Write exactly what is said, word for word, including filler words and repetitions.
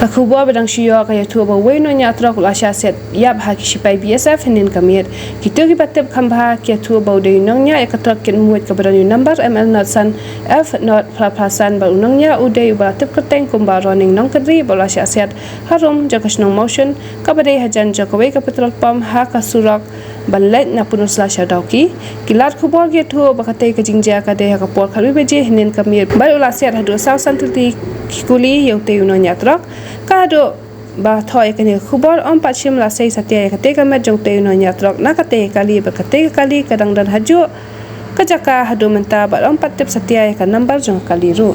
Ka khubor ba dang shu ïoh ka ïathuh ba uwei u nongñiah trok u la shah siat ïap ha ki shipai B S F hynnin ka miet. Kito kiba tip kham bha ki ïathuh ba u dei u nongñiah ïa ka trok kit muid kaba don ïa u number M L not san F not phra phra san bad u nongñiah u dei uba la tip kyrteng kumba Roning Nongkynrih ba u la shah siat harum jong ka shnong Mawshun kaba dei hajan jong kawei ka petrol pump ha ka surok ban leit na Pynursla sha Dawki. Ki lad khubor ki ïathuh ba katei ka jingjia ka dei ha ka por khatwei baje hynnin ka miet bad u la siat haduh saw san tylli ki kuli ïa utei u nongñiah trok. Ka haduh ba thoh ïa kane ka khubor ym pat shym la sei satia ïa katei ka met jong utei u nongñiah trok na katei ka kali bad katei ka kali ka dang don hajuh ka jaka haduh mynta bad ym pat tip satia ïa ka number jong ka kali ruh.